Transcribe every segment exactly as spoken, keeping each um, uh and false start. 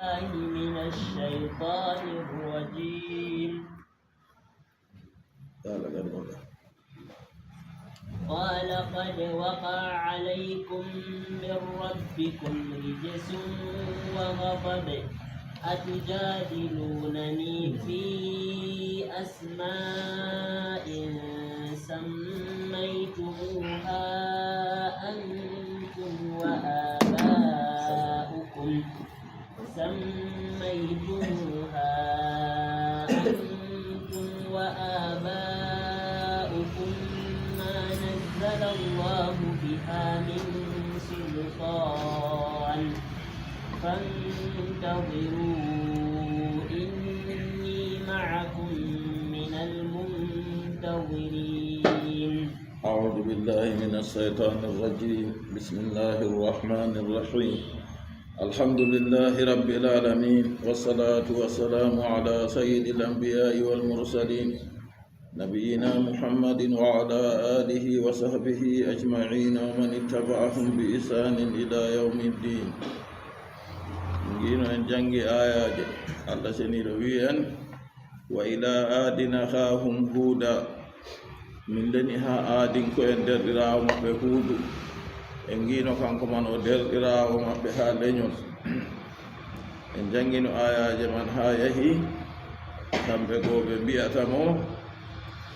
بالله من الشيطان الرجيم. قال قد وقع. قال قد وقع عليكم من ربكم رجس وغضب، أتجادلونني في أسماء سميتموها أنتم وآباؤكم سميتموها أنتم وآباؤكم ما نزل الله بها من سلطان، فانتظروا إني معكم من المنتظرين. أعوذ بالله من الشيطان الرجيم. بسم الله الرحمن الرحيم. الحمد لله رب العالمين، والصلاة والسلام على سيد الأنبياء والمرسلين، نبينا محمد وعلى آله وصحبه أجمعين ومن اتبعهم بإحسان إلى يوم الدين. Ngino en janngi aayaaje, Allah seniiɗo wi'i en, وإلى عاد أخاهم هودا. Min leni haa Aadinko'en deerɗiraawo maɓɓe Huudu. En ngi'no kaŋko man o deerɗiraawo maɓɓe haa lenyol. En janngino aayaaje man haa yahi, kamɓe go ɓe mbi'ata mo,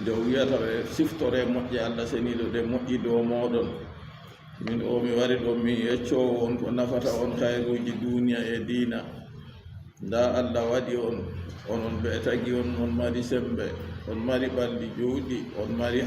nde o wi'ata ɓe, "Siftore moƴƴe Allah seniiɗo ɗe moƴƴi dow mooɗon." Min o mi wari ɗo mi yeccoowo on ko nafata on hayruuji duniya e diina. Ndaa Allah waɗi on, onon ɓe tagi on, on mari sembe, on mari ɓalli juuɗi, on mari